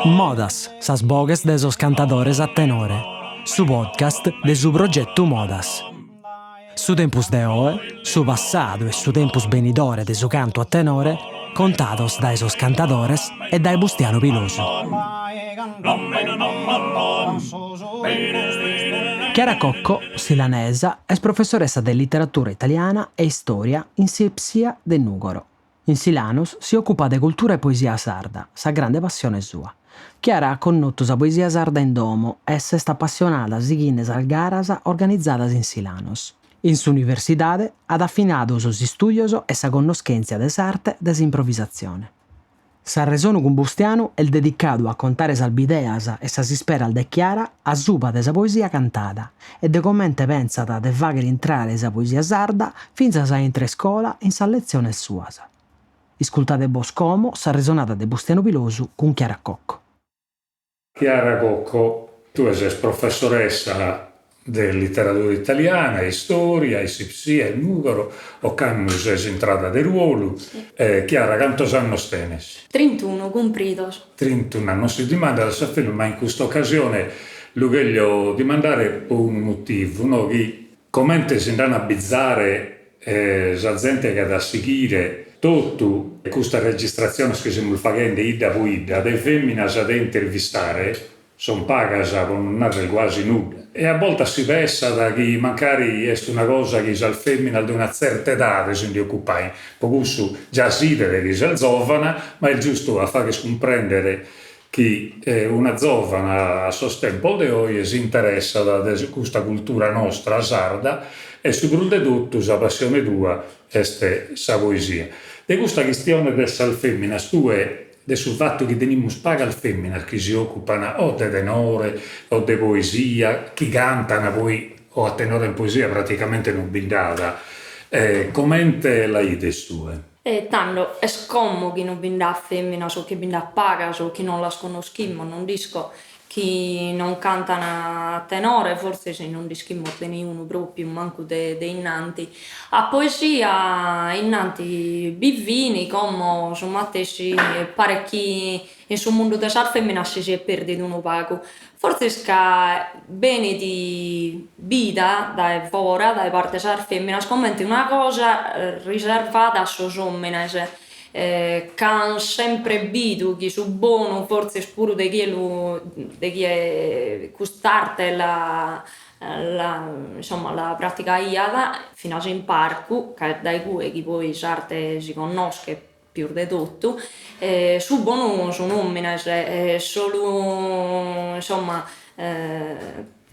Modas, sas boghes de sos cantadores a tenore, su podcast de su progetu Modas. Su tempus de oe, su passadu e su tempus benidore de su cantu a tenore contados dae sos cantadores e dae Bustianu Pilosu. Chiara Cocco, silanesa, est professoressa de literatura italiana e istòria in s'IPSIA de Nùgoro. In Silanus si òcupat de cultura e poesia sarda, sa grande passione sua. Chiara at connotu sa poesia sarda in domo e s'est apassionada sighende sas garas organizadas in Silanus. In s'universidade at afinadu sos istùdios e sa connoschèntzia de s'arte de s'improvisatzione. S'arresonu cun Bustianu est dedicadu a contare sas bideas e sas isperas de Chiara a suba de sa poesia cantada e de comente pentzat de fàghere intrare sa poesia sarda fintzas a intre iscola in sas letziones suas. Iscultade bos como s'arresonada de Bustianu Pilosu cun Chiara Cocco. Chiara Cocco, tue ses professoressa de literadura italiana e istòria in s'IPSIA in Nùgoro, ocannu ses intrada de ruolu. Chiara, cantos annos tenes? Trintunu cumpridos. Trintunu annos, non si dimandat a sa fèmina, ma in custa ocasione lu cheglio dimandare po unu motivu, no, chi comente si nd'an a abizare sa zente chi at a sighire totu custas registratziones chi semus faghende 'idda po 'idda, de feminas de intervistare son pagas, po non narrer guasi nudda. E a boltas si pessat chi mancari est una cosa chi sas feminas de una tzerta edade si nde ocupain, po cussu già s'idet chi ses zovana, ma est giustu a fagher cumprendere chi una zovana a sos tempos de oje s'interessat de custa cultura nostra sarda e su prus de totu sa passione tua est sa poesia. De custa chistione de sas feminas tue, de su fatu chi tenimus pagas feminas chi si ocupan o de tenore o de poesia, chi cantan poi o a tenore in poesia praticamente non bi nd'at, comente la 'ides tue? E tando, est como chi non bi nd'at fèminas o chi bi nd'at pagas o chi non las connoschimus, non nd'isco, chi non cantan a tenore, fortzis non nd'ischimus de niunu pròpiu, mancu de de innanti. A poesia innanti bi fin, como su matessi paret chi in su mundu de sas fèminas si siet pèrdidu unu pagu. Fortzis ca benit bida dae fora, dae parte sas fèminas, comente una cosa riservada a sos òmines, ca an sempre bidu chi su bonu fortzis puru de chie lu de chie cust'arte la la insomma la praticaiat finas in parcu, ca est dae cue chi poi s'arte si connoschet pius de totu, su bonu sun omines e solu insomma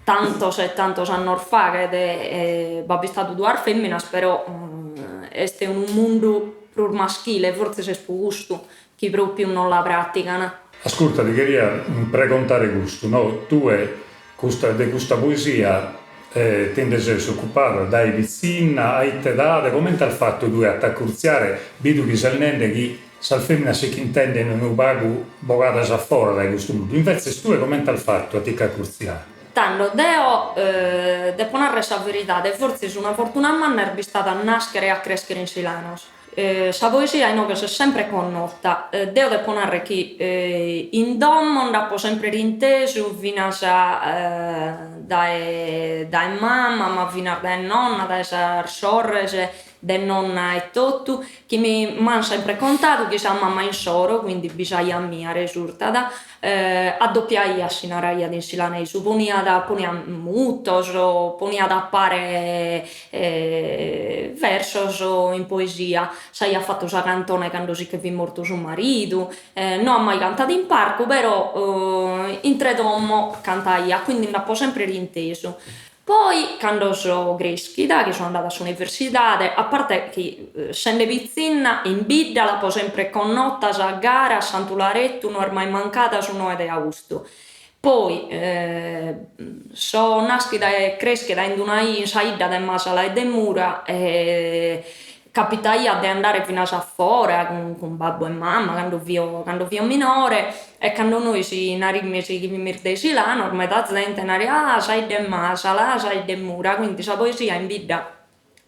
tantos e tantos annos faghet b'at bistadu duas feminas però est unu mundu prus maschile, fortzis est po custu chi propriu non la pratican. Ascurta, ti cheria pregontare custu, no, tue Custa de custa poesia ti nde ses ocupada dae pitzinna, a ite edade, comente as fatu tue a t'acurtziare, bidu chi ses nende chi sas feminas si ch'intenden unu pagu bogadas a fora dae custu mundu, invetzes tue comente as fatu a ti ch'acurtziare? Tando, deo depo narrer sa veridade, fortzis una fortuna manna est bistada a naschere e a creschere in Silanos. Sa poesia inoghe s'est sempre connota, deo depo narrer chi in domo nd'apo sempre intesu finas dae dae mama, ma finas dae nonna, dae sas sorres de nonna etotu, chi mi m'an sempre contadu chi sa mama insoro, quindi bisaja mia resurtat, Addopiaiat si naraiat in silanesu, poniat poniat mutos, poniat a pare versos in poesia, s'aiat fatu sa cantone cando si che fit mortu su maridu, no at mai cantadu in parcu però intre domo cantaiat, quindi nd'apo sempre intesu Poi cando so creschida, chi so andada a s'universidade, a parte chi sende pitzinna in bidda l'apo sempre connota sa gara a Santu Larettu no est mai mancada su noe de austu. Poi so naschida e creschida in d'una in sa 'idda de Masala e de Mura e Capitaiat de andare finas a fora cun cun babbu e mama cando fio cando fio minore e cando nois narimis chi fimis de Silanos meda zente nariat ah sa 'idda 'e Masala, ah sa 'idda 'e Mura, quindi sa poesia in bidda.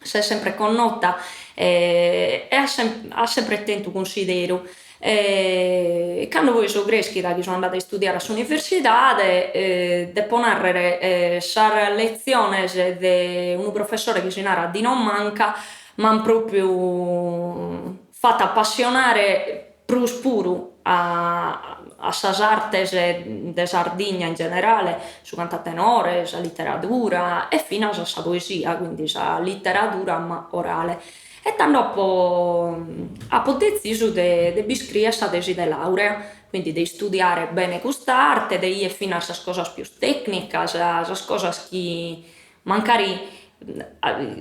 S'est sempre connota e at sempre tentu cunsideru. E cando poi so creschida chi so andada a istudiare a s'universidade depo narrer sas letziones de unu professore chi si narat Dino Manca m'ant propriu fatu apassionare prus puru a a sas artes de Sardigna in generale, su cantu a tenore, sa literadura e finas a sa poesia, quindi sa literadura ma orale. E tando apo apo detzisu de de b'iscrier sa tesi de laurea, quindi de istudiare bene custa arte, de 'ier finas sas cosas pius tecnicas, sas cosas chi Mancari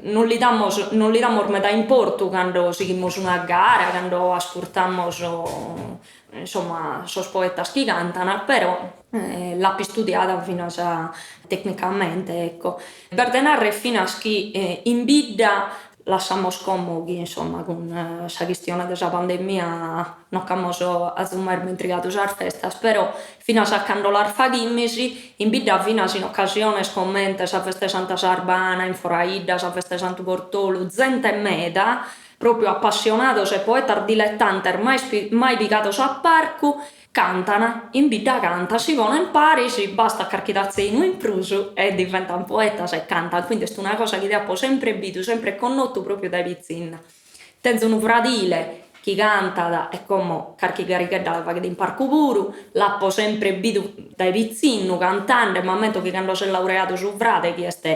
non li damos non li damos meda importu cando sighimus una gara, cando ascurtamos insomma sos poetas chi cantan, però l'apo istudiada finas tecnicamente ecco. B'est de narrer finas chi in bidda Lassamos como chi insomma cun sa chistione de sa pandemia no ch'amos azumai ismentrigadu sas festas, però finas a cando las faghimis in bidda finas in ocasiones comente sa festa 'e Santa Sarbana in foraidda, sa festa 'e Santu Portolu, zente meda, propriu appassionados e poetas diletantes mai mai pigados a parcu, Cantan, in bidda cantan, si ponen paris, bastat carchi tatza 'e 'inu in prus e diventan poetas e cantan, quindi est una cosa chi deo apo sempre bidu, sempre connotu propriu dae pitzinna. Tenzo unu fradile chi cantat e como carchi garighedda la faghet in parcu puru, l'apo sempre bidu dae pitzinnu cantende, m'ammento chi cando s'est laureadu su frade chi est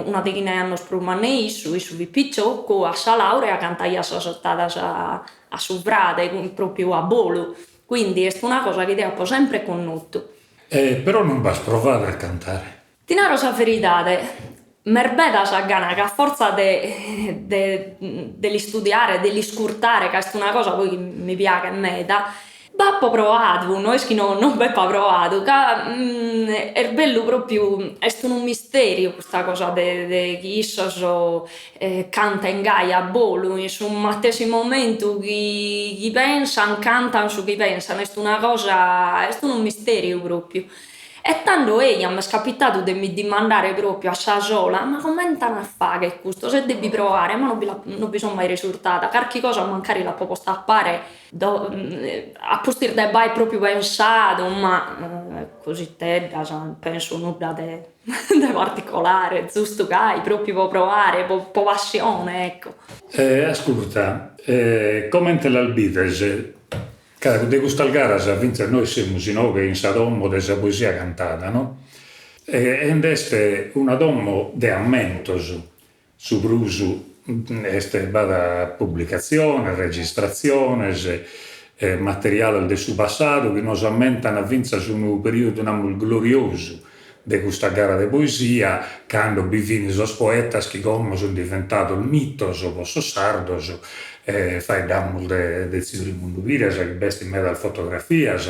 una deghina 'e annos prus mannu 'e issu, issu fit picioccu, a sa laurea cantaiat sas otadas a su frade propriu a bolu, quindi est una cosa chi deo apo sempre connotu. E però non b'as provadu a cantare. Ti naro sa veridade, m'est bennida sa gana ca a fortza de de de l'istudiare, de l'iscurtare, ca est una cosa poi chi mi piaghet meda, B'apo proadu, no est chi no non b'epa proadu, ca est bellu propriu, est unu misteriu custa cosa de de chi issos canten gai a bolu, in su matessi momentu chi chi pensan, cantan su chi pensan, est una cosa, est unu misteriu propriu. E tando eja, m'est capitadu de mi dimandare propriu a sa sola, ma comente an a fagher custos e de bi proare, ma no bi no bi so mai resurtada, carchi cosa mancari l'apo posta a pare do a pustis de b'aer propriu pensadu, ma cositeddas, penso nudda de de particolare, zustu gai, propriu po proare, po po passione, ecco. E ascurta, comente las bides Ca de custas garas fintzas nois semus inoghe in sa domo de sa poesia cantada, no? E nd'est una domo de ammentos, su prus est b'at publicatziones, registratziones, materiales de su passadu chi nos ammentan fintzas unu periodu namus gloriosu de custa gara de poesia, cando bi fin sos poetas chi como sun diventados mitos po sos sardos, e faeddamus de de tziu Remundu Piras chi b'est in medas fotografias,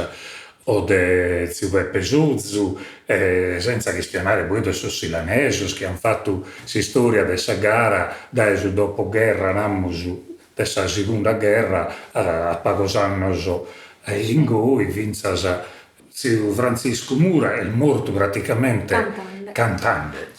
o de tziu Peppe Sozu, e sentza chistionare poi de sos silanesos chi an fatu s'istoria de sa gara dae su dopogherra, namus, de sa segunda gherra a pagos annos in goi fintzas Tziu Frantziscu Mura est mortu praticamente cantande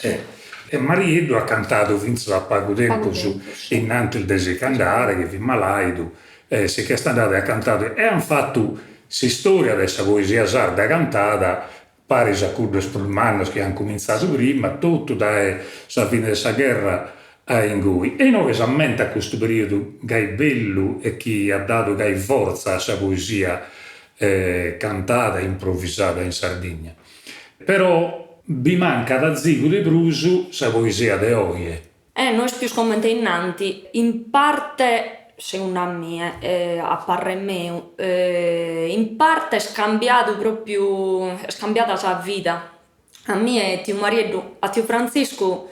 e Marieddu at cantadu fintzas a pagu tempus innantis de si ch'andare, chi fit malaidu, e si ch'est andadu e at cantadu e an fatu s'istoria de sa poesia sarda cantada paris a cuddos prus mannos chi an cumintzadu prima, totu dae sa fine de sa gherra a in goi. E inoghe s'ammentat custu periodu gai bellu e chi at dadu gai fortza a sa poesia cantada e improvisada in Sardigna. Però bi mancat azigu de prus sa poesia de oje. E no est pius comente innanti, in parte, segundu a mie, a parre meu, in parte est cambiadu propriu, est cambiada sa vida A mie tiu Marieddu, a tiu Frantziscu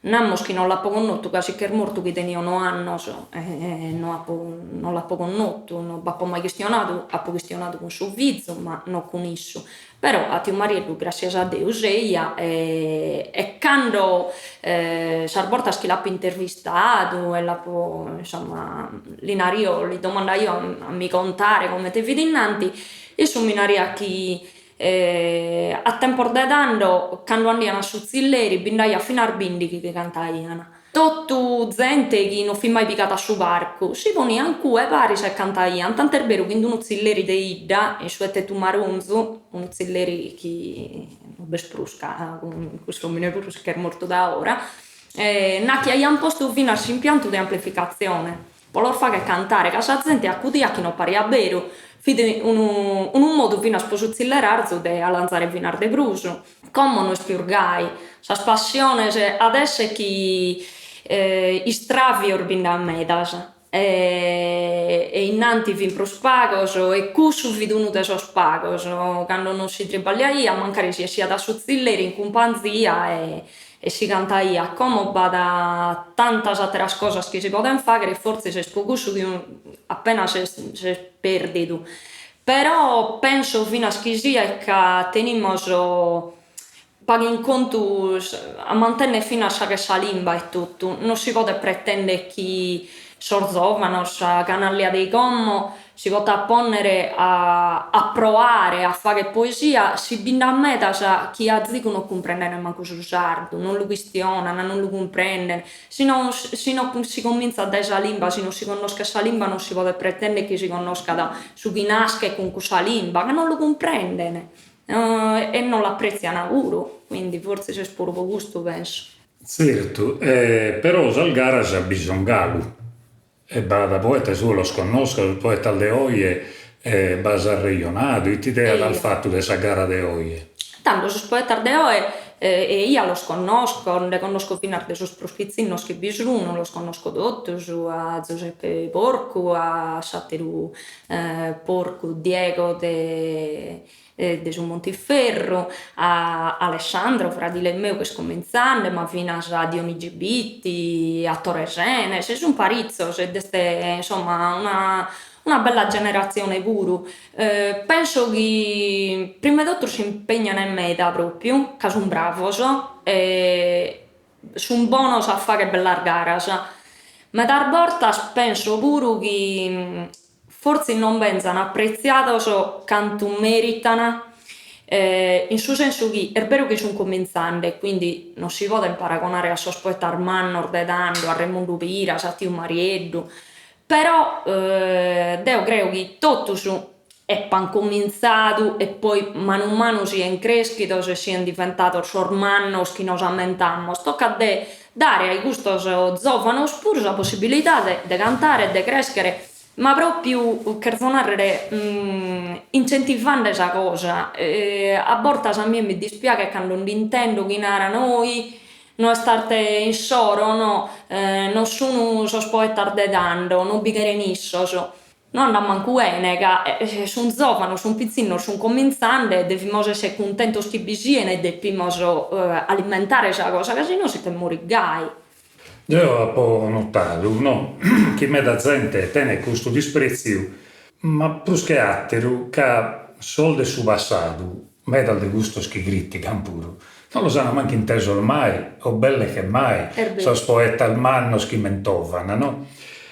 namos chi non l'apo connotu ca si ch'est mortu chi tenio no'annos e no apo non l'apo connotu, no b'apo mai chistionadu, apo chistionadu cun su fizu ma no cun issu, però a tiu Marieddu gràssias a Deus eia e cando sas bortas chi l'apo intervistadu e l'apo insomma li nario li domandaio a mi contare comente fit innanti, issu mi nariat chi A tempos de tando, cando andian a su tzilleri, bi nd'aiat finas bindighi chi cantaian. Totu zente chi no fit mai pigada a su parcu, si ponian cue paris e cantaian, tant'est beru chi in unu tzilleri de 'idda, in su 'e Tetu Maronzu, unu tzilleri chi no b'est prus ca cuss'omine puru si ch'est mortu da ora, nachi aian postu finas s'impiantu de amplificatzione po los fagher cantare, ca sa zente acudiat chi no pariat beru, fit unu unu modu finas po su tzillerarzu de 'alanzare finas de prus. Como no est pius gai, sas passiones at esser chi istravios bi nd'at medas e innanti fin prus pagos e cussu fit unu de sos pagos, cando non si tribagliaiat mancari si 'essiat a su tzilleri in cumpanzia e e si cantaiat, como b'at tantas àteras cosas chi si podent fàghere e fortzis est pro cussu chi apena s'est pèrdidu, però penso finas chi siat ca tenimus pagu in contu a mantènnere finas sa ch'est sa limba etotu, non si podet pretèndere chi sos zòvanos, sa canàllia de como, si potat pònnere a a proare a fàghere poesia si bi nd'at medas chi azigu non cumprendent mancu su sardu, non lu chistionan, non lu cumprenden. Si non si non si comintzat dae sa limba, si non si connoschet sa limba non si podet pretèndere chi si connoscat su chi naschet cun cussa limba, ca non lu cumprenden e non l'aprètzian puru, quindi fortzis est puru po custu penso. Tzertu, però sas garas bi sun galu. E b'at poetas, tue los connosches, poetas de oje, e b'as arrejonadu, ite idea t'as fatu de sa gara de oje? Tando sos poetas de oe eia los connosco, nde connosco finas de sos prus pitzinnos chi bi sun, los connosco totus, a Zuseppe Porcu, a s'ateru Porcu Diego de de su Montiferru, a Alessandro, fradile meu chi est comintzande, ma finas a Dionigi Bitti, a Tore Senes, sunt paritzos e est insomma una una bella generatzione puru. Penso chi prima 'e totu s'impegnan meda propriu, ca sunt bravos e sunt bonos a fagher bellas garas. Medas bortas penso puru chi Fortzis non benzan apretziados cantu meritan, in su sensu chi est beru chi sun comintzande, quindi non si poden paragonare a sos poetas mannos de tando, a Remundu Piras, a tiu Marieddu, però deo creo chi totus epan comintzadu e poi manu manu sien creschidos e sien diventados sos mannos chi nos ammentamos, tocat de dare a custos zòvanos puru sa possibilidade de cantare e de crèschere, ma pròpiu, cherzo nàrrere, incentivande sa cosa, a bortas a mie mi dispiaghet cando nd'intendo chi naran oi no est arte insoro, no, non sun sos poetas de tando, non bi cheren issos, No andat mancu 'ene ca sun zòvanos, sun pitzinnos, sun comintzande e devimus esser cuntentos chi bi sien e depimus alimentare sa cosa ca si no si che morit gai. Deo apo notadu, no, chi meda zente tenet custu disprètziu, ma prus che àteru ca sos de su passadu, medas de custos chi crìtican puru, no los an mancu intesos mai o belle che mai sos poetas mannos chi mentovan, no?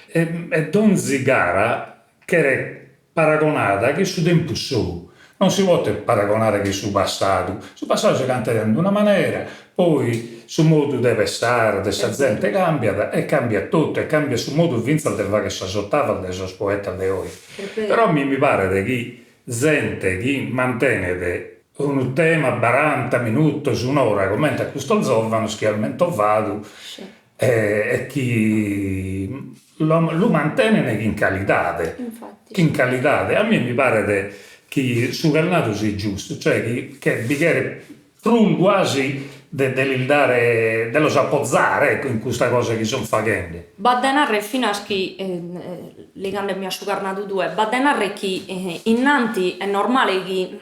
E donzi gara cheret paragonada chin su tempus sou, non si potet paragonare chin su passadu, su passadu si cantaiat in una manera, poi su modu de pessare de sa zente cambiat e cambiat totu e cambiat su modu fintzas de fagher sas otavas de sos poetas de oe. Però a mie mi paret chi zente chi mantenet unu tema baranta minutos, un'ora, comente a custos zòvanos chi as mentovadu e chi lu mantenen chin calidade, chin calidade. A mie mi paret chi su ch'as nadu siat giustu, cioè chi che bi cheret prus guasi de de lis dare, de los apozare, ecco, in custa cosa chi son faghende. B'at de narrer finas chi, ligandemi a su ch'as nadu tue, b'at de narrer chi innanti est normale chi,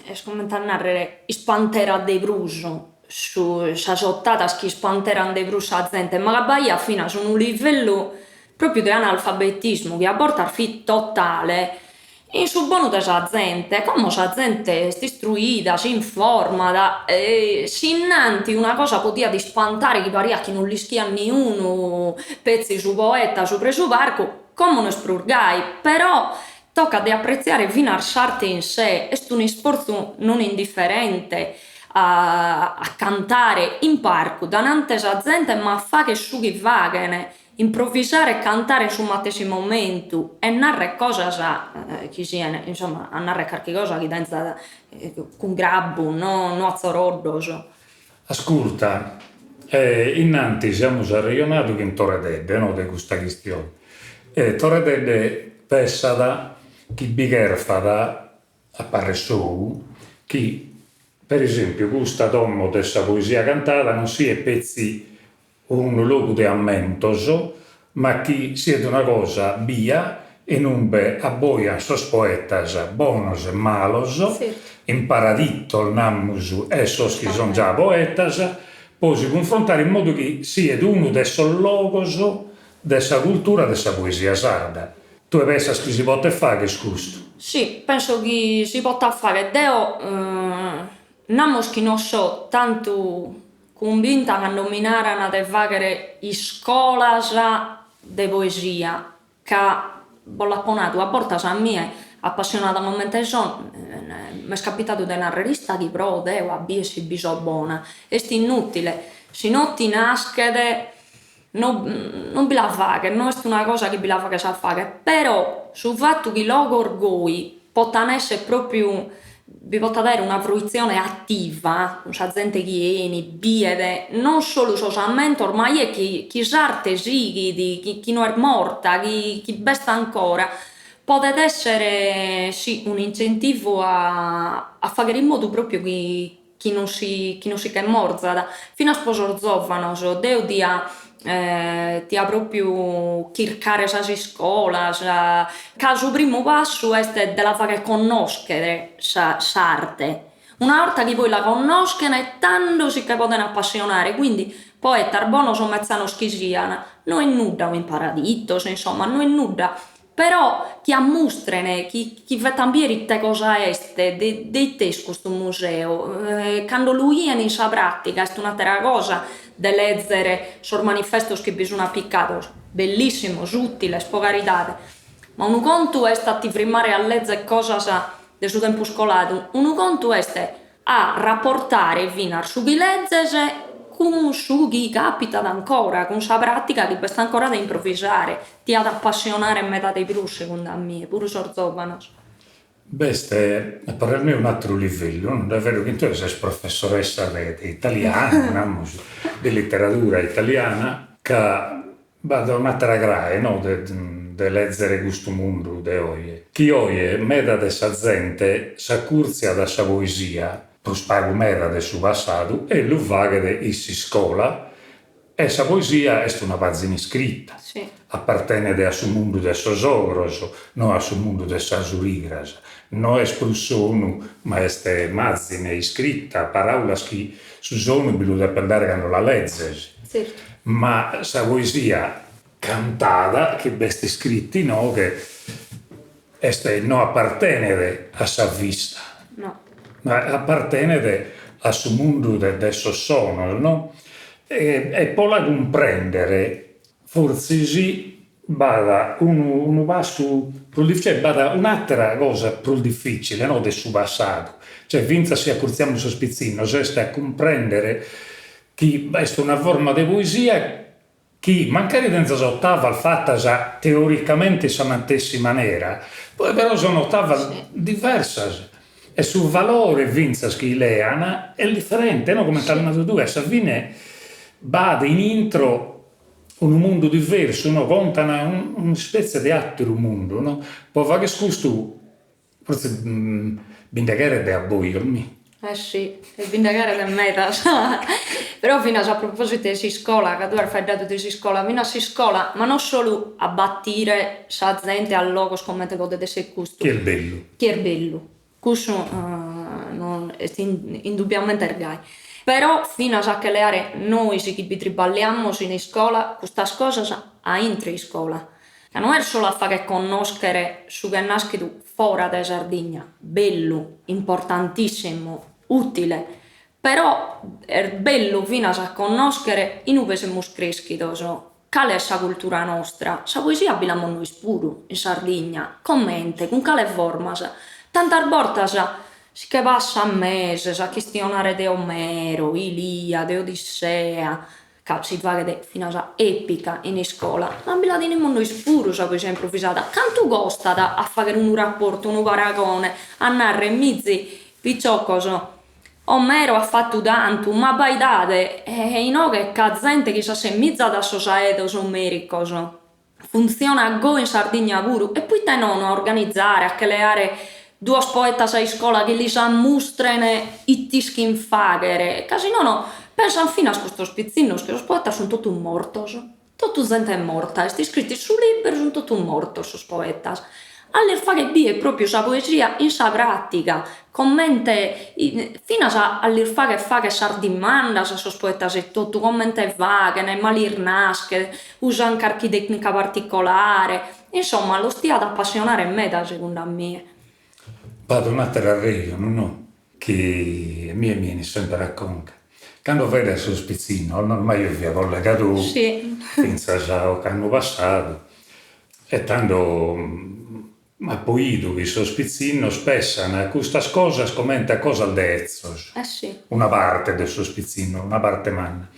est comente a narrer, ispanterat de prus su sas otadas chi ispanteran de prus sa zente, ma ca b'aiat finas unu livellu propriu de analfabetismu chi a bortas fit totale in su bonu de sa zente, como sa zente est istruida, s'informat, e si innanti una cosa podiat ispantare chi pariat chi non l'ischiat niunu, petzi su poeta subra 'e su parcu, como no est prus gai, però tocat de apretziare finas s'arte in sé, est un'isfortzu non indiferente. a cantare in parcu danante sa zente ma a fagher su chi faghen, improvisare e cantare in su matessi momentu e narrer cosas chi sian, insomma, a narrer carchi cosa chi tenzat cun grabbu, no no a tzoroddos. Ascurta, innantis amus arrejonadu chin Tore Tedde, no, de custa chistione, e Tore Tedde pessat chi bi cherfat, a parrer sou, chi, per esempiu, custa domo de sa poesia cantada non siet petzi unu logu de ammentos, ma chi siet una cosa bia in umbe abbojan sos poetas bonos e malos, imparaditos, namus, e sos chi son già poetas, po si cunfrontare in modu chi siet unu de sos logos de sa cultura de sa poesia sarda. Tue pessas chi si potet fagher custu? Si, penso chi si potat fagher. Deo namus chi non so tantu Cumbinta cando mi naran de fàghere iscolas de poesia, ca bos l'apo nadu, a bortas a mie, apassionada comente so, m'est capitadu de nàrrere ista chi proo deo a bier si bi so bona. Est inùtile, si no ti naschet no non bi la faghes, no est una cosa chi bi la faghes a fagher, però su fatu chi logos goi potan esser propriu, bi potat aer una fruitzione ativa, cun sa zente chi 'enit, biet non solu sos ammentos ma 'iet chi chi s'arte sighit, chi chi no est morta, chi chi b'est ancora, podet esser si un'incentivu a a fagher in modu propriu chi chi non si chi non si che morzat, finas pro sos zòvanos, deo dia dia pròpiu chircare sas iscolas, ca su primu passu est de la fagher connòschere sa s'arte, una 'orta chi poi la connoschen tando si che poden apassionare, quindi poetas bonos o metzanos chi sian, no est nudda o imparaditos, insomma, no est nudda Però chi ammustren, chi chi fetan bier ite cosa est, de de ite est custu museu, cando lu 'ien in sa pràtiga est un'àtera cosa de lèzere sos manifestos chi bi sun apicados, bellissimos, ùtiles, pro caridade, ma unu contu est a ti frimmare a lezer cosas de su tempus coladu, unu contu est a raportare finas su chi lezes cun su chi capitat ancora, cun sa pràtiga chi b'est ancora de improvisare, tiat apassionare meda de prus segundu a mie, puru sos zòvanos. B'est, a parrer meu, un'àteru livellu, no? Est beru chi tue ses professoressa de italianu, namus, de literadura italiana, ca B'at un'àtera crae, no, de de lèzere custu mundu de oje, chi oje meda de sa zente s'acùrtziat a sa poesia, prus pagu meda de su passadu, e lu faghet in s'iscola, e sa poesia est una pàzina iscrita, apartenet a su mundu de sos ogros, no a su mundu de sas origras, no est prus sonu, ma est màzine iscrita, paràulas chi su sonu bi lu depes dare cando la lezes. Ma sa poesia cantada chi b'est iscrita inoghe est no apartenet a sa vista, ma apartenet a su mundu de sos sonos no, e po la cumprèndere fortzis b'at unu unu passu prus difficile, b'at un'àtera cosa prus difficile no de su passadu, cioè fintzas si acurtziamus sos pitzinnos est a cumprèndere chi est una forma de poesia chi, mancari tenzas otavas fatas teoricamente in sa matessi manera, poi però son otavas diversas e su valore fintzas chi lean est diferente, no, comente as nadu tue, a sa fine b'at in intro unu mundu diversu, no, contan un'ispetzie de atteru mundu, no, po fagher custu Fortzis bi nde cheret de abbojos, mi. Eh si, e bi nde cheret medas. Però finas a propositu de s'iscola, ca tue as faeddadu de s'iscola, finas s'iscola, ma non solu a batire sa zente a logos comente podet esser custu. Chi est bellu. Chi est bellu, cussu no est indubbiamente est gai. Però finas a che leare nois chi bi triballiamus in iscola custas cosas a intro 'e iscola, Ca no est solu a fagher connòschere su ch'est nàschidu fora dae Sardigna, bellu, importantìssimu, ùtile, però est bellu finas a connòschere in ube semus crèschidos, cale est sa cultura nostra, sa poesia bi l'amus nois puru in Sardigna, comente, cun cale formas, tantas bortas. Si che passan meses a chistionare de Omero, Iliade, Odissea, ca si faghet finas epica in iscola, ma bi la tenimus nois puru sa poesia improvisada, cantu costat a fagher unu raportu, unu paragone, a narrer, mizi, piciocos, Omero at fatu tantu, ma abbaidade, inoghe ch'at zente chi s'assemizat a sos aedos omericos. Funtzionat goi in Sardigna puru, e poite nono a organizare, a che leare duos poetas a iscola chi lis ammustren ite ischin fagher, ca si nono pensan finas custos pitzinnos chi sos poetas sun totu mortos, totu zente morta, est iscritu in su liberu, sun totu mortos sos poetas. A lis fagher bier propriu sa poesia in sa pratiga, comente finas a lis fagher fagher sas dimandas a sos poetas etotu, comente faghen, ma lis naschet, usan carchi tecnica particolare, insomma los tiat apassionare meda segundu a mie. B'at un'àtera arrejonu, no, chi a mie mi 'enit semper a conca. Cando faeddas a sos pitzinnos, ormai eo fia collega tou fintzas a ocannu passadu, e tando Apo 'idu chi sos pitzinnos pessan a custas cosas comente a cosas de 'etzos. Una parte de sos pitzinnos, una parte manna,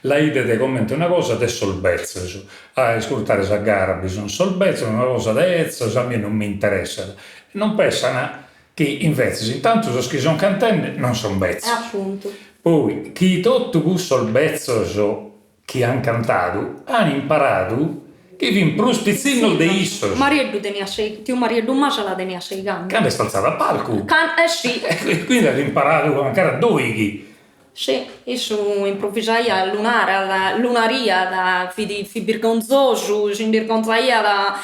la 'idet comente una cosa de sos betzos. A iscurtare sa gara bi sun sos betzos, una cosa de 'etzos, a mie non m'interessat. Non pessan chi invetzes intantu sos chi son cantende non son betzos. Poi chi totu cussos betzos chi an cantadu an imparadu chi fin prus pitzinnos de issos. Marieddu teniat sei, tiu Marieddu Masala teniat seigh'annos. Cando est altzadu a palcu. Can, eh si. E quindi at imparadu mancari a doighi. Si, issu improvisaiat, lu narat, lu nariat, fit fit birgonzosu, si nd'irgonzaiat,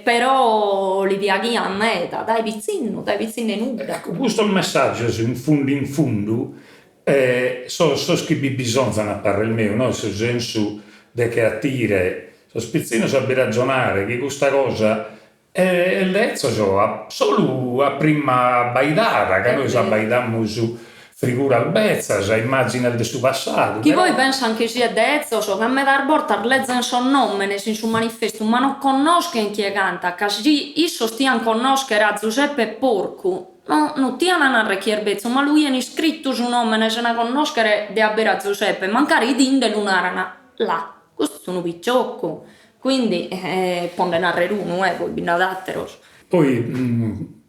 però li piaghiat meda, dae pitzinnu, dae pitzinnu 'e nudda. Ecco, custos messaggios in fundu in fundu E sos sos chi bi bisonzan a parrer meu, no in su sensu de che atire sos pitzinnos a bi ragionare chi custa cosa est de 'etzos solu a prima abbaidada, ca nois abbaidamus friguras betzas, immagines de su passadu, Chi poi pensan chi siet de 'etzos, ca medas bortas lezen sos nòmenes in su manifestu ma non connoschen chie cantat, ca si issos tian connoschere a Zuseppe Porcu No, no tian a narrer chi est betzu, ma lu 'ien iscritu su nòmene sena connòschere de abberu a Zuseppe, mancari 'idinde lu naran, là, custu est unu picioccu, quindi, po nde narrer unu, eh, poi bi nd'at àteros. Poi,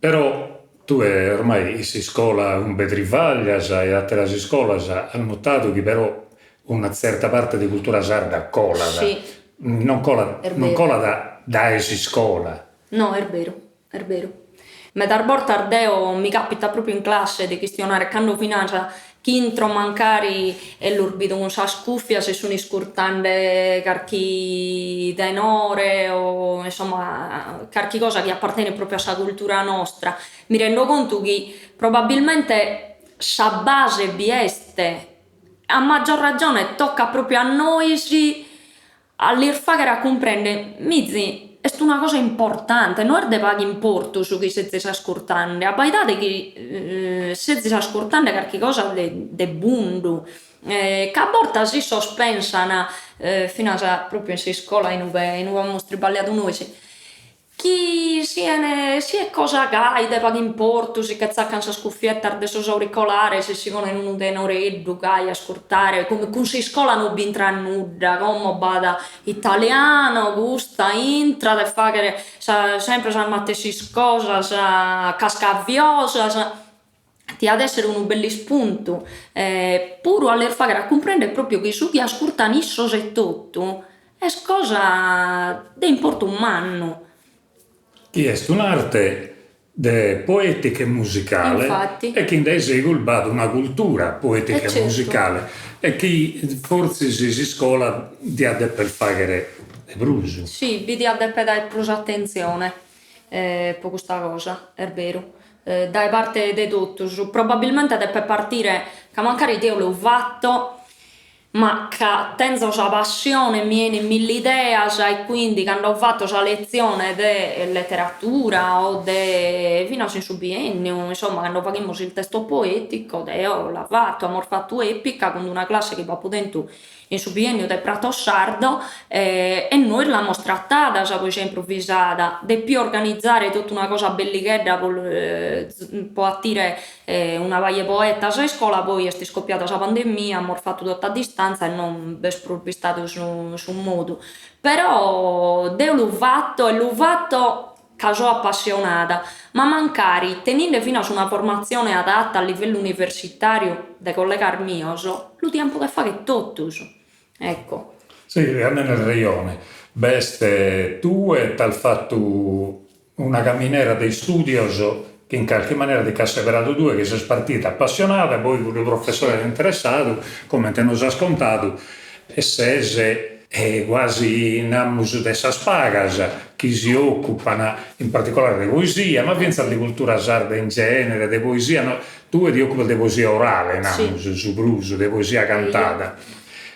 però, tue ormai in s'iscola umbe trivaglias e àteras iscolas as notadu chi però una tzerta parte de cultura sarda colat, non colat, non colat dae s'iscola. No, est beru, Est beru. Medas bortas deo mi capitat propriu in classe de chistionare cando finas ch'intro mancari e los bido cun sas cuffias e sun iscurtende carchi tenore o insomma carchi cosa chi appartenit propriu a sa cultura nostra, mi rendo contu chi probabilmente sa base bi est, a maggior ragione tocat propriu a nois A lis fàghere a cumprèndere, mizi, est una cosa importante, no est de pagu importu su chi sezis ascurtende, abbaidade chi sezis ascurtende carchi cosa de de bundu, ca a bortas issos pensan, finas propriu in s'iscola in ue in ue amus triballiadu nois, Chi sien siet cosa gai de pagu importu, si che tzacan sas cuffietas de sos auricolares e si ponen unu tenoreddu gai a ascurtare, cun s'iscola no b'intrat nudda, como b'at italiano, custa intrat e faghet sempre sas matessis cosas cascaviosas, tiat essere unu bellu ispuntu puru a lis fagher a cumprender propriu chi su chi ascurtan issos etotu Est cosa de importu mannu. Chi est un'arte de poètica e musicale e chi in dae segus b'at una cultura poètica e musicale e chi fortzis s'iscola diat deper fàghere de prus. Si, bi diat deper dare prus atentzione po custa cosa, est beru, dae parte de totus, probabilmente depet partire, ca mancari deo lu fato. Ma ca tenzo sa passione mi 'enit milli ideas e quindi cando fatto sa letzione de letteratura o de finas in su bienniu, insomma cando faghimus il testo poetico deo la fatto, amus fatu epica cun una classe chi b'apo tentu in su bienniu de Prato Sardo e nois l'amus tratada sa poesia improvisada, depio organizare totu una cosa bellighedda po po 'atire una paja 'e poetas a iscola, poi est iscopiada sa pandemia, amus fatu totu a distanza e non b'est prus bistadu su su modu, però deo lu fato e lu fato ca so apassionada, ma mancari teninde finas una formatzione adatta a livellu universitàriu de collegas mios, lu diant poder fagher totus, ecco. Si, tenes rejone. B'est tue t'as fatu una caminera de istùdios chi in carchi manera ti ch'as seberadu tue chi ses partida apassionada, poi cuddu professore t'at interessadu, comente nos as contadu, e ses guasi namus de sas pagas chi si ocupan in particolare de poesia, ma fintzas de cultura sarda in genere, de poesia no, tue ti ocupas de poesia orale namus su prus, de poesia cantada,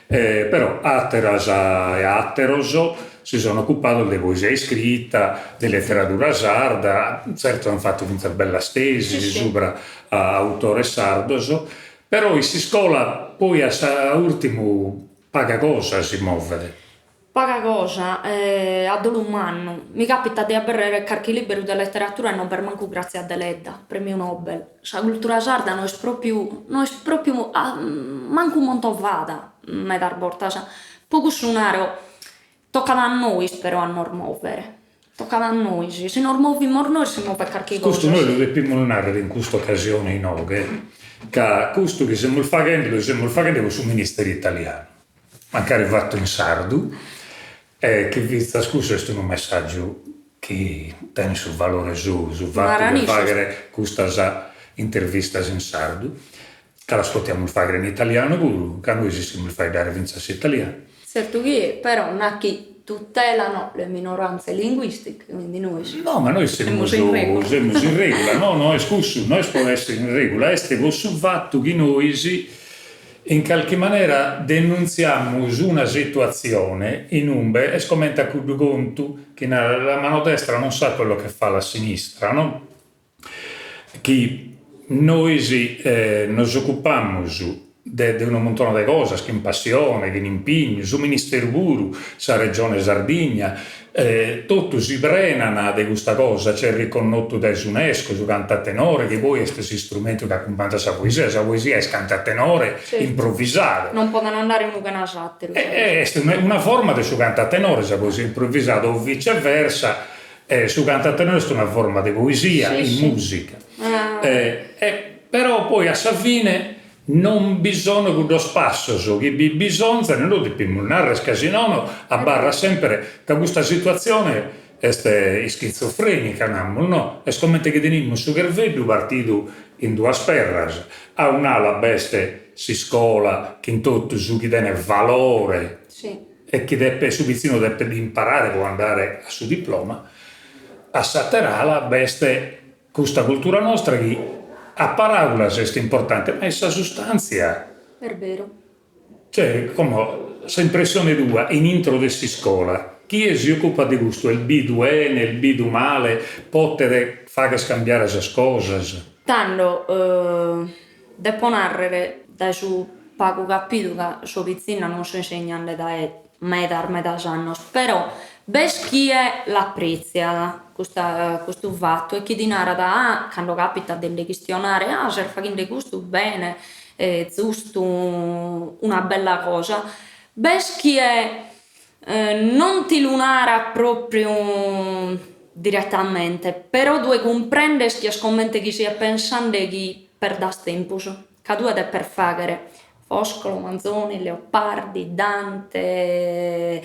però àteras e àteros si sono ocupados de poesia iscrita, de leteradura sarda, tzertos an fatu fintzas bellas tesis subra a autores sardos, però in s'iscola poi a sa ùrtimu paga cosa si movet. Paga cosa, a dolu mannu. Mi capitat de aberrer carchi liberu de leteratura e non b'est mancu Grazia Deledda, premiu Nobel. Sa cultura sarda no est propriu, no est propriu mancu montovada medas bortas. Po cussu naro, tocat a nois però a nos mòvere, tocat a nois, si nos movimus nois si movet carchi cosa. Custu nois lu depimus nàrrere in custa ocasione inoghe, ca custu chi semus faghende lu semus faghende cun su Ministeru italianu, mancari fatu in sardu, e chi fintzas cussu est unu messàgiu chi tenet su valore sou, su fatu de fàghere custas intervistas in sardu. Ca las potiamus fàghere in italianu puru, ca nois ischimus faeddare fintzas s'italianu. Tzertu chi, però, nat chi tutelano le minoranze linguistiche, quindi nois No, ma nois semus in regula. Semus in regula, no, no est cussu, no est pro essere in regula, est pro su fatu chi nois in calchi manera denuntziamus una situatzione in umbe est comente a cuddu contu chi narat la mano destra non sa quello che fa la sinistra, no? Chi nois nos ocupamus de de unu muntone de cosas chin passione, chin impignu, su Ministeru puru, sa Regione Sardigna, totu si prenan de custa cosa, c'est riconnotu dae s'Unesco su cantu a tenore chi poi est s'istrumentu chi acumpanzat sa poesia, sa poesia est cantu a tenore improvisadu. Non poden andare unu chena s'atteru. Est una forma de su cantu a tenore sa poesia improvisada o viceversa E su cantu a tenore est una forma de poesia in mùsica. E però poi a sa fine non bi sono cuddos passos chi bi bisonzan e lu depimus narrer ca si nono abarrat sempre ca custa situatzione est ischizofrenica namus no, est comente chi tenimus su cherveddu partidu in duas perras, a un'ala b'est s'iscola chin totu su chi tenet valore e chi depet su pitzinnu depet imparare pro andare a su diploma, a s'àtera ala b'est custa cultura nostra chi a paràulas est importante, ma in sa sustàntzia. Est beru. Cioè, como, s'impressione tua in intro de s'iscola, chie si ocupat de custu est bidu 'ene, est bidu male, potet fagher cambiare sas cosas? Tando, Depo nàrrere, dae su pagu ch'apo 'idu ca so pitzinna non so insegnande dae medas medas annos, però b'est chie l'aprètziat custa custu fatu e chi ti narat, ah, cando capitat de nde chistionare, ah ses faghende custu, bene, zustu, una bella cosa, b'est chie non ti lu narat pròpriu diretamente, però tue cumprendes chi est comente chi siat pensende chi perdas tempus, ca tue depes fàghere Foscolo, Manzoni, Leopardi, Dante,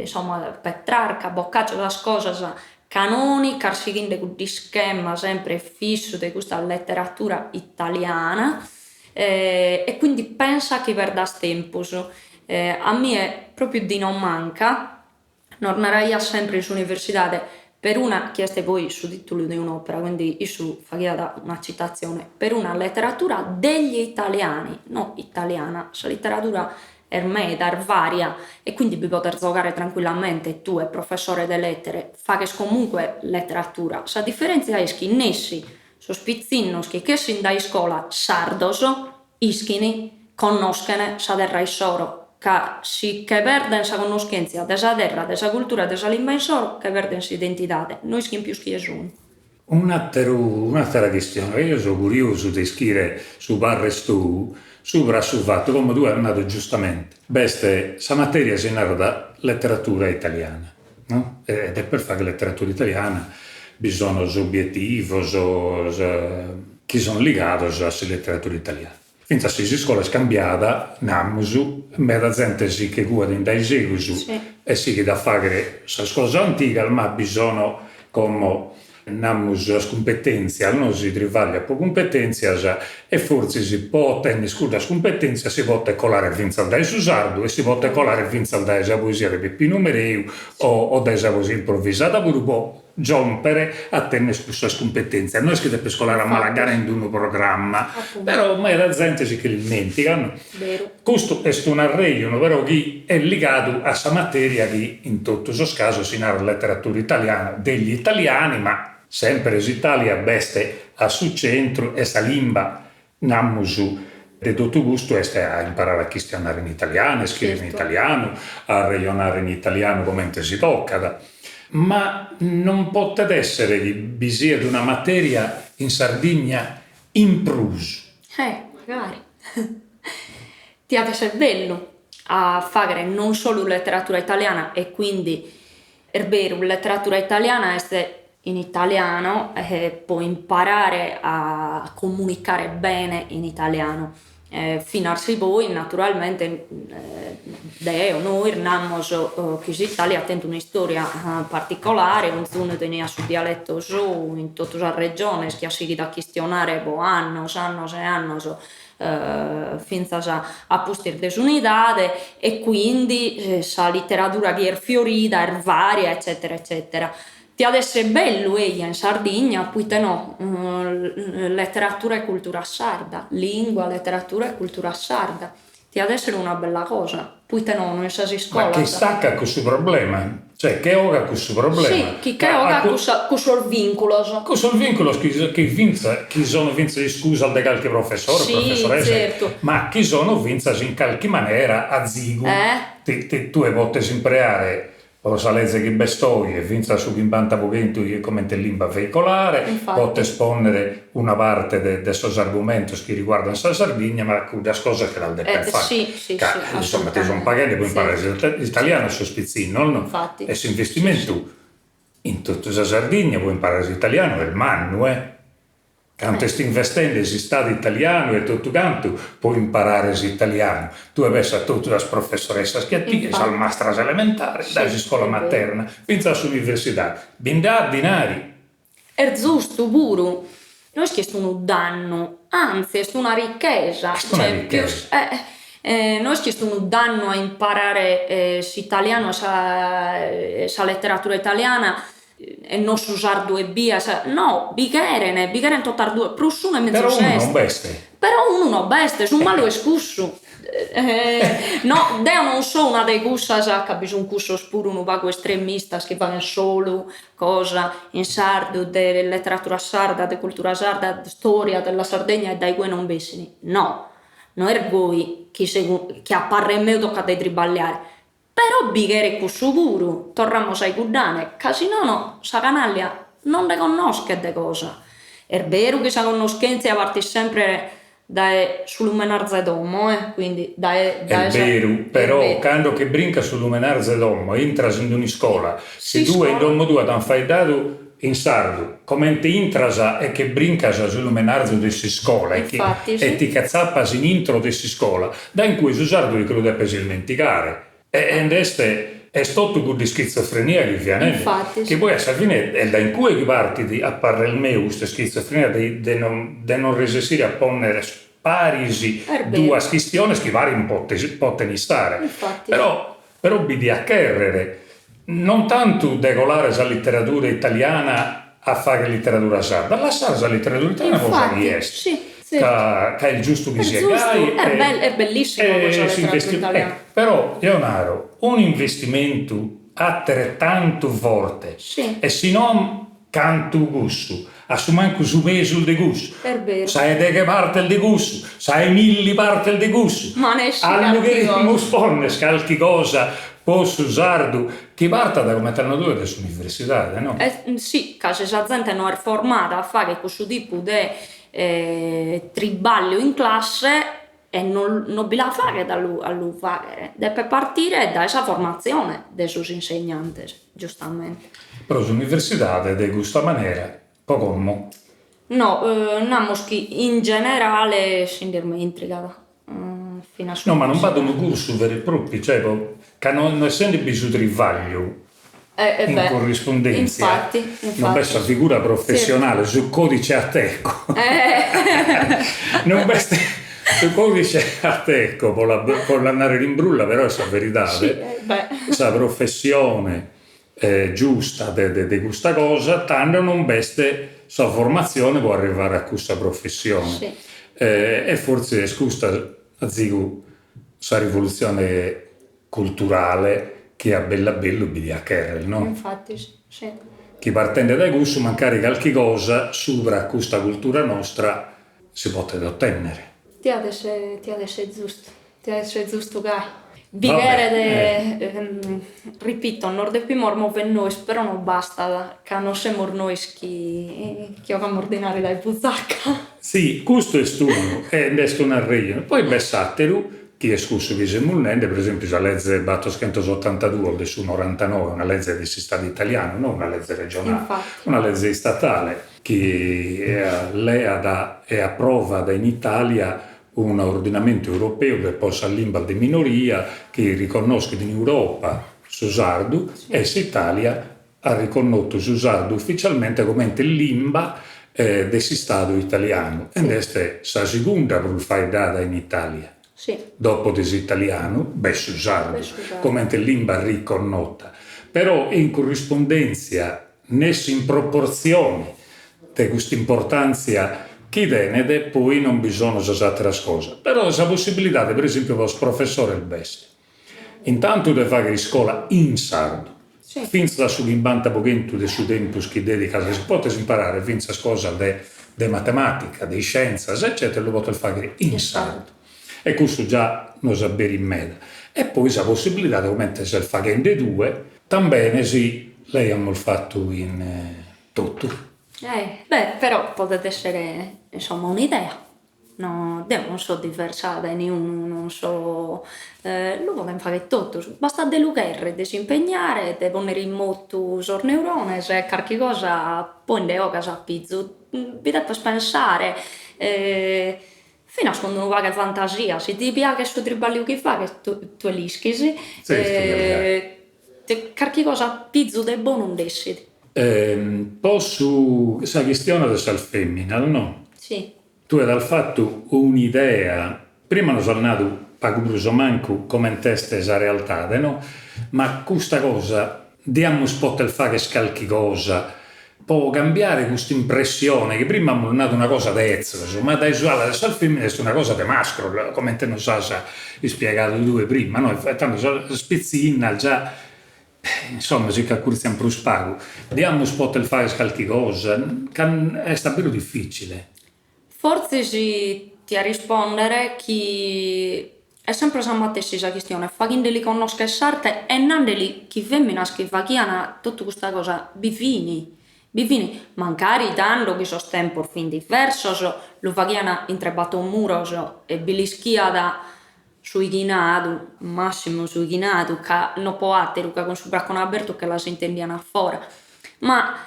insomma Petrarca, Boccaccio, sas cosas canònicas sighende cuddu ischema sempre fissu de custa leteratura italiana e quindi pensa chi perdas tempus. A mie propriu Dino Manca nos naraiat sempre in s'universidade. Per una, chi est poi su titulu de un'opera, quindi issu faghiat una citatzione, per una letteratura degli italiani, no italiana, sa literadura est meda, est varia, e quindi bi podes zogare tranquillamente, tue professore de lettere, faghes comunque letteratura, sa diferentzia est chi nessi sos pitzinnos chi ch'essint dae iscola sardos ischin, connoschen sa terra issoro, ca si che perden sa connoschentzia de sa terra, de sa cultura e de sa limba insoro, che perden s'identidade, no ischin pius chie sun. Un'ateru, un'atera chistione, eo so curiosu de ischire su parrer tou subra a su fatu, como tue as nadu giustamente, b'est sa materia si narat letteratura italiana, no, e depes fagher letteratura italiana, bi sono sos obietivos chi son ligados a sa letteratura italiana. Fintzas si s'iscola est cambiada, namus, meda zente si che cuat in dae segus e sighit a fagher sas cosas antigas, ma bi sono como, namus, sas cumpetentzias, no, si tribagliat po cumpetentzias e fortzis po otenner cuddas cumpetentzias si potet colare fintzas dae su sardu e si potet colare fintzas dae sa poesia de Peppinu Mereu o dae sa poesia improvisada puru po giòmpere a tenner cussas cumpetèntzias, no est chi depes colare a mala gana in unu programma, però meda zente si che l'ismentigat, no? Custu est un'arrejonu però chi est ligadu a sa materia chi in totu sos casos si narat letteratura italiana degli italiani, ma sempre s'Italia b'est a su centru e sa limba, namus, de totu custu est a imparare a chistionare in italianu, a iscriere in italianu, a arrejonare in italianu comente si tocat. Ma non potet èssere chi bi siat una materia in Sardigna in prus. Eh, magari. Tiat esser bellu a fàghere non solu letteratura italiana e quindi est beru, letteratura italiana est in italiano e po imparare a comunicare bene in italiano, finas si poi naturalmente deo, nois namus chi s'Italia at tentu un'istoria particolare, onzunu teniat su dialetto sou in totu sas regiones chi at sighidu a chistionare po annos, annos e annos fintzas a pustis de s'unidade e quindi sa literadura chi est fiorida est varia eccetera eccetera. Tiat esser bellu eja in Sardigna, poite no, letteratura e cultura sarda, lingua, letteratura e cultura sarda, tiat esser una bella cosa, poite no, no in sas iscolas. Ma chi stacat cussu problema, cioè che 'ogat cussu problema. Si, chi che 'ogat cussa cussos vinculos. Cussos vinculos chi chi fintzas chi sono fintzas iscusas de calchi professore o professoressa, ma chi sono fintzas in calchi manera azigu, ti tue potes impreare Pro sa leze chi b'est oje, fintzas su 50% comente limba veicolare, potes pònnere una parte de de sos argumentos chi riguardan sa Sardigna, ma cuddas cosas che las depes fagher, ca insomma ti son paghende pro imparare s'italianu a sos pitzinnos, no? E s'investimentu in totu sa Sardigna pro imparare s'italianu est mannu, eh Cantu est investende s'istadu italianu e totu cantu po imparare s'italianu. Tue pensa a totu sas professoressas chi a tie, sas mastras elementares, dae s'iscola materna fintzas a s'universidade. Bi nd'at dinari. Est zustu puru. No est chi est unu dannu, anzi est una richesa. Est una richesa. No est chi est unu dannu a imparare s'italianu e sa letteratura italiana e no su sardu ebbia, no, bi cheren, bi cheren totas duas, prus s'unu e menzus est. Però unu non b'est. Però unu no b'est, su malu est cussu. No, deo non so una de cussas, ca bi sun cussos puru unu pagu estremistas chi faghen solu cosa in sardu, de letteratura sarda, de cultura sarda, storia della Sardegna e dae cue non bessin. No, no est goi chi chi a parrer meu tocat de tribagliare Però bi cheret cussu puru, torramus a iguddane, ca si nono sa canàllia non nde connoschet de cosa. Est beru chi sa connoschèntzia partit sempre dae su lumenarzu 'e domo, eh, quindi dae dae Est beru, però cando che brincas su lumenarzu 'e domo e intras in un'iscola, si tue in domo tua t'an faeddadu in sardu, comente intras e che brincas su lumenarzu de s'iscola e e ti che tzapas in intro de s'iscola, dae in cue su sardu ti che lu depes ismentigare. E nd'est est totu cudda ischitzofrenia chi fia nende, chi poi a sa fine est dae in cue chi partit, a parrer meu, custa ischitzofrenia de de non de non resessire a ponnere paris duas chistiones chi paris poten istare. Però però bi diat cherrere. Non tantu de colare sa literadura italiana a fagher literadura sarda, lassare sa literadura italiana po sa chi est, ca ca est giustu chi siat gai, est bellissima cussa literadura italiana, però deo naro, un'investimentu ateretantu forte e si non cantu cussu, a su mancu su pesu de cussu, sa 'e deghe partes de cussu, sa 'e milli partes de cussu, a lu cherimus ponner calchi cosa po su sardu chi partat comente as nadu tue de s'universidade, no? Si, ca si sa zente no est formada a fagher cussu tipu de triballiu in classe e non non bi la faghet a lu a lu fagher, depet partire dae sa formatzione de sos insegnantes, giustamente. Però s'universidade de custa manera, po como. No, namus chi in generale si nd'ismentigat finas No, ma non b'at unu cursu veru e propriu, cioè po, ca no no essende bi su trivagliu in corrispundèntzia, non b'est sa figura professionale, su codice Ateco. Non b'est su codice Ateco, po la po la narrer in brulla, però est sa veridade, sa professione giusta de de custa cosa, tando non b'est sa formatzione po arrivare a cussa professione. E fortzis est custa azigu sa rivolutzione culturale chi a bellu a bellu bi diat cherrer, no? Infatis, si. Chi partende dae cussu mancari calchi cosa subra custa cultura nostra si potet otennere. Tiat esser, tiat esser zustu, tiat esser zustu gai. Bi cheret, ripito, nos depimus mover nois, però no bastat, ca non semus nois chi chi 'ogamus dinari dae buzaca. Si, custu est unu e nd'est un'arrejonu. Poi b'est s'ateru chi est cussu chi semus nende, pro esempiu sa leze battoschentosottantaduos de su norantanoe, una leze de s'Istadu italianu, no una leze regionale, una leze istatale chi leat e aprovat in Italia un'ordinamentu europeu de po sas limbas de minoria chi riconnoschet in Europa su sardu e s'Italia at riconnotu su sardu ufficialmente comente limba de s'Istadu italianu e nd'est sa segunda prus faeddada in Italia. Dopo de s'italianu b'est su sardu comente limba riconnota, però in currispundèntzia nessi in proportzione de cust'importàntzia chi tenet poi non bi sono sas àteras cosas. Però sa possibilidade per esempio po sos professores b'est. Intantu de fagher iscola in sardu, fintzas a su chimbanta po chentu de su tempus chi dedicas, si potes imparare fintzas cosas de de matematica, de iscientzas eccetera lu potes fagher in sardu e cussu già nos aberit meda. E poi sa possibilidade comente ses faghende tue, tambene si l'aiamus fatu in totu. Eh, beh, però podet essere, insomma, un'idea. No, deo non so diversa dae niunu, non so, lu podent fagher totus, bastat de lu cherrer, de s'impegnare, de ponnere in motu sos neurones e carchi cosa poi nde 'ogas a pizu, bi depes pensare, finas cun unu pagu 'e fantasia, si ti piaghet su triballiu chi faghes tue l'ischis, carchi cosa a pizu de bonu nd'essit. Po su sa chistione de sas feminas no? Si. Tue t'as fatu un'idea, prima nos as nadu pagu prus o mancu coment'est sa realtade no? Ma custa cosa diamus poter fagher calchi cosa po cambiare custa impressione chi prima amus nadu una cosa de 'etzos, ma dae s'ala de sas feminas est una cosa de mascros, comente nos as ispiegadu tue prima no? E tando sas pitzinnas già Insomma si ch'acurtzian prus pagu. Diamus poter fagher calchi cosa, ca est abberu dificile. Fortzis tia rispondere chi est sempre sa matessi sa chistione, faghindeli connoscher s'arte e nandeli chi feminas chi faghian totu custa cosa bi fin, bi fin, mancari tando chi sos tempos fin diversos, lu faghian intre bator muros e bi l'ischiat Su 'ighinadu, massimu su 'ighinadu, ca no po ateru, ca cun su bracone abertu che las intendian a fora. Ma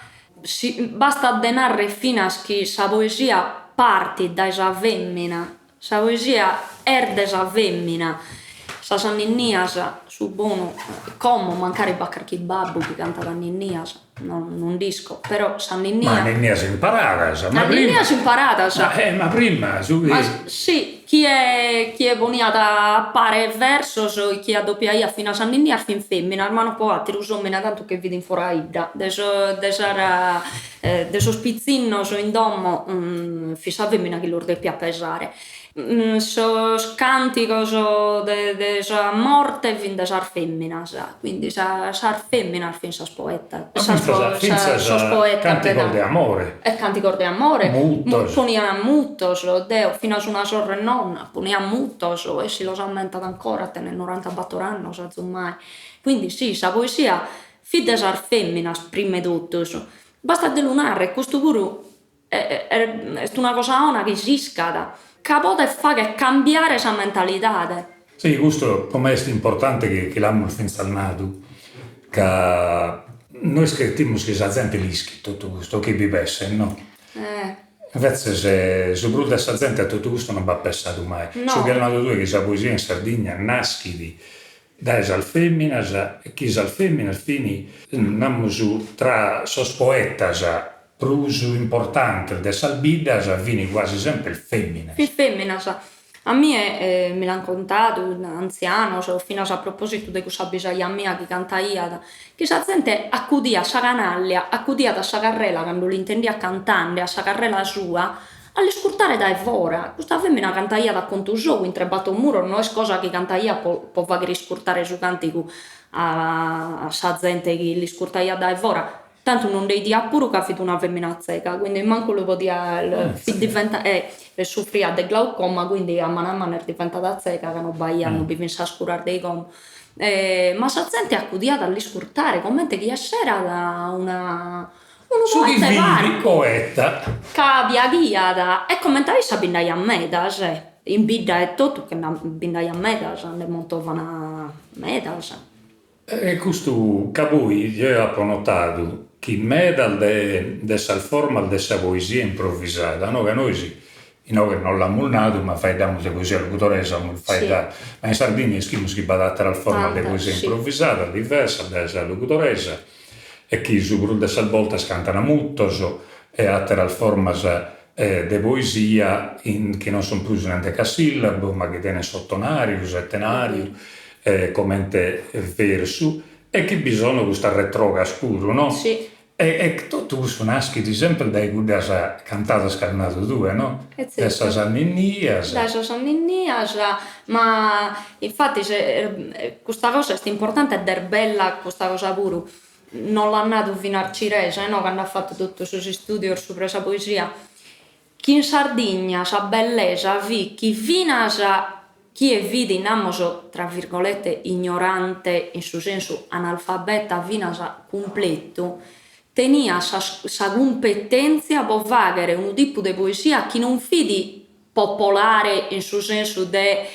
si bastat de narrer finas chi sa poesia partit dae sa femmina, sa poesia est de sa femmina, sas anninnias, su bonu, como mancari b'at carchi babbu chi cantat anninnias, no no nd'isco, però s'anninnia. Ma anninnias imparadas, ma prima. Anninnias imparadas. Ma prima su chi. Ma si. Chie chie poniat a pare versos e chie addopiaiat finas anninnias fin feminas, ma no po ateru, s'omine tantu che fit in fora 'idda, de sos de sas de sos pitzinnos in domo fit sa femina chi los depiat pesare. Sos cantigos de de sa morte fin de sas feminas, quindi sas feminas fin sas poetas, sas sos poetas cantigos de amore. E cantigos de amore, mutos, ponian mutos, deo finas una sorre nonna poniat mutos e si los ammentat ancora, tenet norantabattor annos azummai, quindi sì, sa poesia fit de sas feminas prima 'e totus, bastat de lu narrer, custu puru Est una cosa 'ona chi s'iscat, ca podet fagher cambiare sa mentalidade. Si, custu po me est importante chi chi l'amus fintzas nadu, ca nois cretimus chi sa zente l'ischit totu custu, o chi bi pesset, no? Invetzes su prus de sa zente a totu custu non b'at pessadu mai. Su chi as nadu tue chi sa poesia in Sardigna naschit dae sas feminas e chi sas feminas fin, namus, tra sos poetas prus importantes de sas biddas fin quasi semper feminas. Fin feminas. A mie mi l'an contadu antzianos, finas a propositu de cussa bisaja mia chi cantaiat, chi sa zente acudiat sa canallia, acudiat a sa carrela cando l'intendiat cantende a sa carrela sua, A l'iscurtare dae fora, custa femina cantaiat a contu sou intre bator muros, no est cosa chi cantaiat po po fagher iscurtare su cantigu a sa zente chi l'iscurtaiat dae fora, tantu non nde 'idiat puru ca fit una femina tzega, quindi mancu lu podiat, fit diventa e sufriat de glaucoma, quindi a manu a manu est diventada tzega ca no b'aiat, no bi fin sas curas de como. Ma sa zente acudiat a l'iscurtare comente chi esserat una Unu Su chi poeta 'e fit parcu. poeta. Ca piaghiat e comente a issa bi nd'aiat medas, in bidda e totu che bi nd'aiat medas, nde montovan medas. E custu ca poi jeo apo notadu chi medas de de sas formas de sa poesia improvisada, no, ca nois inoghe non l'amus nadu ma faeddamus de poesia logudoresa amus faeddadu, ma in Sardigna ischimus chi b'at ateras formas de poesia improvisada diversas dae sa logudoresa e chi su prus de sas boltas cantan mutos e àteras formas de poesia in chi non sun prus in endecasillabu ma chi tenen s'otonàriu, setenàriu comente versu e chi bi sono custas retrogas puru no? Si. E totu cussu naschit semper dae cuddas cantadas chi as nadu tue no? De sas anninnias. Dae sas anninnias, ma infatis custa cosa est importante ed est bella custa cosa puru, nos l'at nadu finas Ciresa no cando at fatu totu sos istudios subra sa poesia, chi in Sardigna sa bellesa fit chi finas chie fit namus tra virgolette ignorante in su sensu analfabeta finas cumpletu, teniat sa sa cumpetèntzia po fàghere unu tipu de poesia chi non fit popolare in su sensu de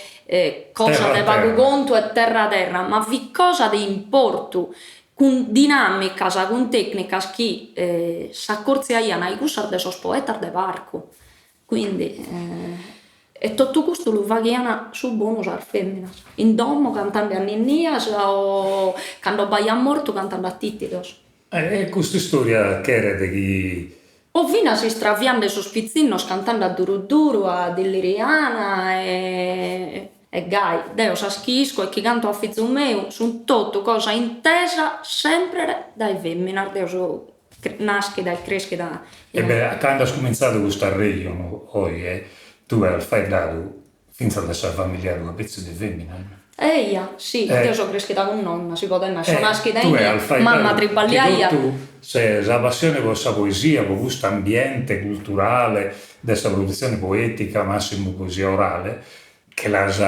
cosa de pagu contu e terra terra, ma fit cosa de importu, cun dinàmicas, cun tècnicas chi s'acortziaian a cussas de sos poetas de parcu. Quindi e totu custu lu faghian su bonu sas feminas, in domo cantende a ninnias o cando b'aiat mortu cantende a titidos. E custa istoria cheret chi. O finas istraviende sos pitzinnos cantende a duru duru, a dilliriana e e gai. Deo sas chi isco e chi canto a fizu meu sunt totu cosa intesa sempre dae feminas, deo so naschida e creschida in. E beh, cando as cumintzadu custu arrejonu oe, tue as faeddadu fintzas de sa familia tua, petzi de feminas, no? Eja, si, deo so creschida cun nonna, si podet nai, so naschida inie, mamma triballiaiat. Totu sa passione po sa poesia, po custu ambiente culturale de sa produtzione poetica, massimu poesia orale, che l'as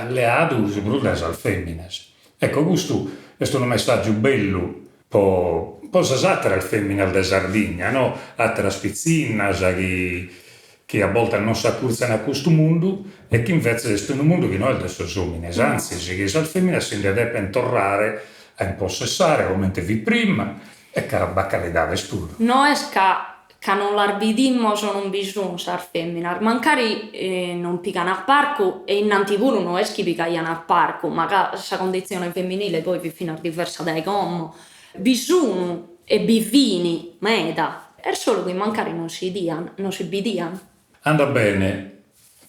leadu su prus dae sas feminas. Ecco, custu est unu messaggiu bellu po po sas àteras fèminas de Sardigna, no, àteras pitzinnas chi chi a boltas non s'acurtzian a custu mundu e chi invetzes est unu mundu chi no est de sos òmines, antzis chi sas fèminas si nde depent torrare a impossessare comente fit prima e ca b'at calidades puru. No est ca ca non las bidimos o non bi sun sas feminas, mancari non pigan a parcu e innanti puru no est chi pigaian a parcu, ma ca sa conditzione femminile poi fit finas diversa dae como, bi sun e bi fin meda, est solu chi mancari non si 'idian, non si bidian. Andat bene.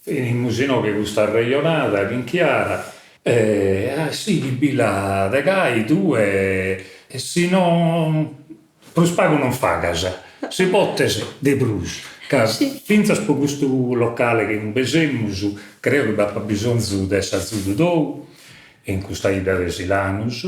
Finimus inoghe custa arrejonada chin Chiara e sighibila de gai tue e si no prus pagu non fagas, si potes de prus, ca fintzas po custu locale chi inube semus creo chi b'apat bisonzu de s'azudu tou in custa 'idda de Silanus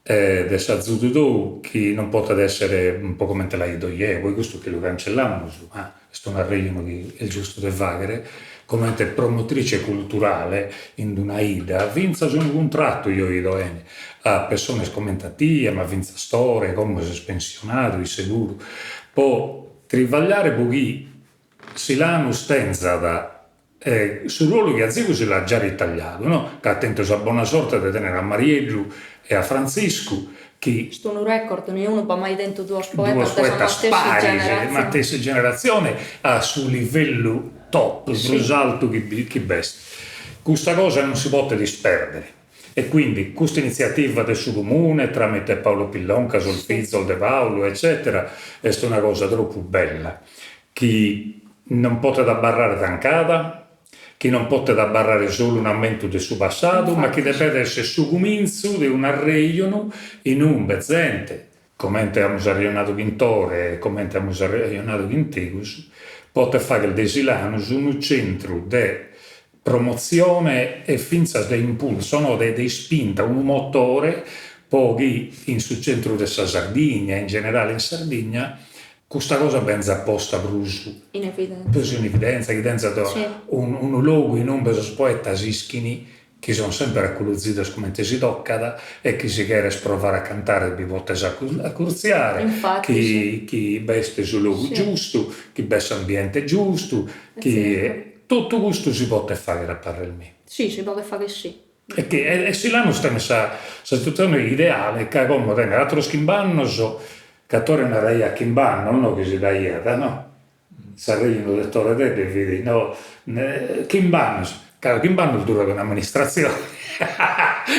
e de s'azudu tou chi non potet essere po comente la 'ido jeo, poi custu che lu cancellamus, ma est un'arrejonu chi est giustu de faghere, comente promotrice culturale in d'una 'idda, fintzas unu cuntratu jeo 'ido 'ene a pessones comente a tie, ma fintzas Tore, como s'est pensionadu isse puru, po tribagliare po chi Silanus tenzat su ruolu chi azigu si l'at già ritagliadu, no? Ca at tentu sa bona sorte de tenere a Marieddu e a Frantziscu chi. Est unu record, niunu b'at mai tentu duos poetas de sa matessi generatzione. Matessi generatzione a su livellu top, prus altu chi b'est. Custa cosa non si potet isperdere e quindi custa initziativa de su Comune tramite Paolo Pillonca, sos fizos de Paolo eccetera est una cosa tropu bella chi non potet abarrare tancada, chi non potet abarrare solu un'ammentu de su passadu, ma chi depet esser su cumintzu de un'arrejonu in umbe zente, comente amus arrejonadu chin Tore e comente amus arrejonadu chin tegus, potet fagher de Silanus unu centru de promotzione e fintzas de impulso, no, de ispinta, unu motore po chi in su centru de sa Sardigna, in generale in Sardigna, custa cosa benzat posta prus in evidenza, prus in evidenza, chi tenzat unu logu in umbe sos poetas ischin chi son semper acculuzzidos comente si toccat e chi si cheres provare a cantare bi potes accurtziare, chi chi b'est su logu giustu, chi b'est s'ambiente giustu, chi totu custu si potet fagher a parrer meu. Si, si podet fagher si. E chi e Silanus tenet sa sa situatzione ideale ca como tenet ateros chimb'annos, ca Tore naraiat chimb'annos no chi si daiat no, s'arrejonu de Tore Tedde fit no chimb'annos, ca chimb'annos durat un'amministratzione,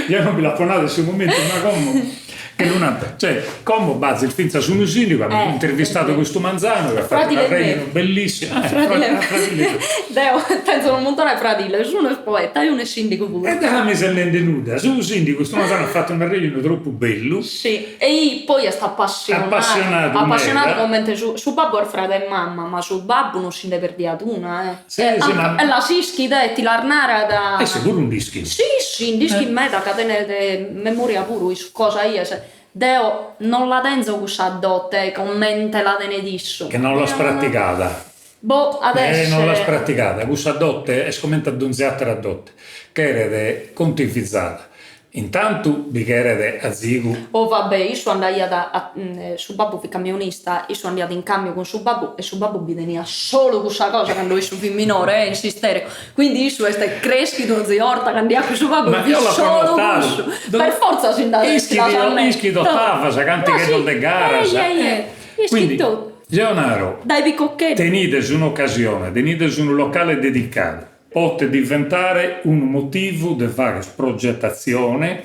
jeo non bi l'apo nadu in su momentu ma como che lu nant, cioè como b'azis fintzas unu sindigu, amus intervistadu custu manzanu chi at fatu un'arrejonu bellissimu, fradile Deo tenzo unu muntone 'e fradiles, unu est poeta e unu est sindigu puru. E deo mi seu nende nudda, su sindigu custu manzanu at fatu un'arrejonu tropu bellu. Si, e poi est appassionadu, appassionadu appassionadu comente su su babbu est frade 'e mamma, ma su babbu non si nde perdiat una eh. Si, si, ma E las ischit e ti las narat. E seguru nd'ischit. Si, si, nd'ischit meda ca tenet memoria puru issu, cosa 'ies. Deo non la tenzo cussa dote comente la tenet issu. Che non l'as pratigada. Boh, at Eh, non l'as pratigada, cussa dote est comente a donzi àtera dote, cheret contivizada. Intantu bi cheret azigu. Oh va be', issu andaiat a, su babbu fit camionista, issu andaiat in camiu cun su babbu e su babbu bi teniat solu cussa cosa cando issu fit minore, eh, in s'istereo, quindi issu est creschidu onzi 'orta chi andaiat cun su babbu Ma fit eo l'apo solu notadu. cussu, per fortza si nd'at Ischit, ischit otavas, cantigheddos de garas. Ischit Quindi, totu. Jeo naro, Dae picoccheddu. tenides un'ocasione, tenides unu locale dedicadu, potet diventare unu motivu de fagher progetatzione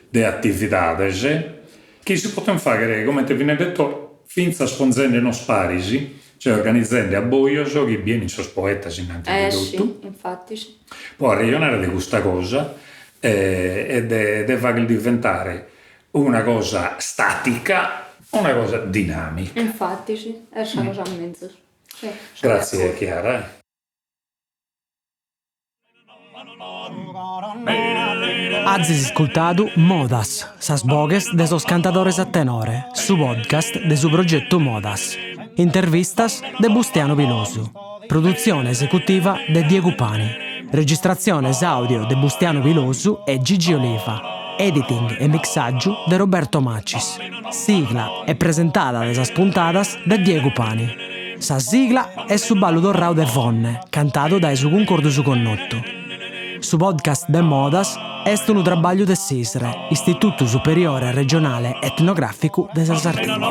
de atividades chi si poten fagher, comente fit nende Tore, fintzas ponzende nos paris, cioè organizende abbojos chi bi 'enin sos poetas innanti de Eh totu, si, infattis. po arrejonare de custa cosa e de de fagher diventare Una cosa statica, una cosa dinamica. Infatis, est sa cosa menzus. Si, so de Gratzie acordu. Chiara. Azis iscultadu Modas, sas boghes de sos cantadores a tenore, su podcast de su progetu Modas. Intervistas de Bustianu Pilosu. Produtzione esecutiva de Diegu Pani. Registratziones àudio de Bustianu Pilosu e Gigi Oliva. Editing e mixàgiu de Roberto Macis. Sigla e presentada de sas puntadas de Diegu Pani. Sa sigla est su ballu torrau de Fonne, cantadu dae su Cuncordu Su Connotu. Su podcast de Modas est unu trabagliu de s'ISRE, Istitutu Superiore Regionale Etnogràficu de sa Sardigna.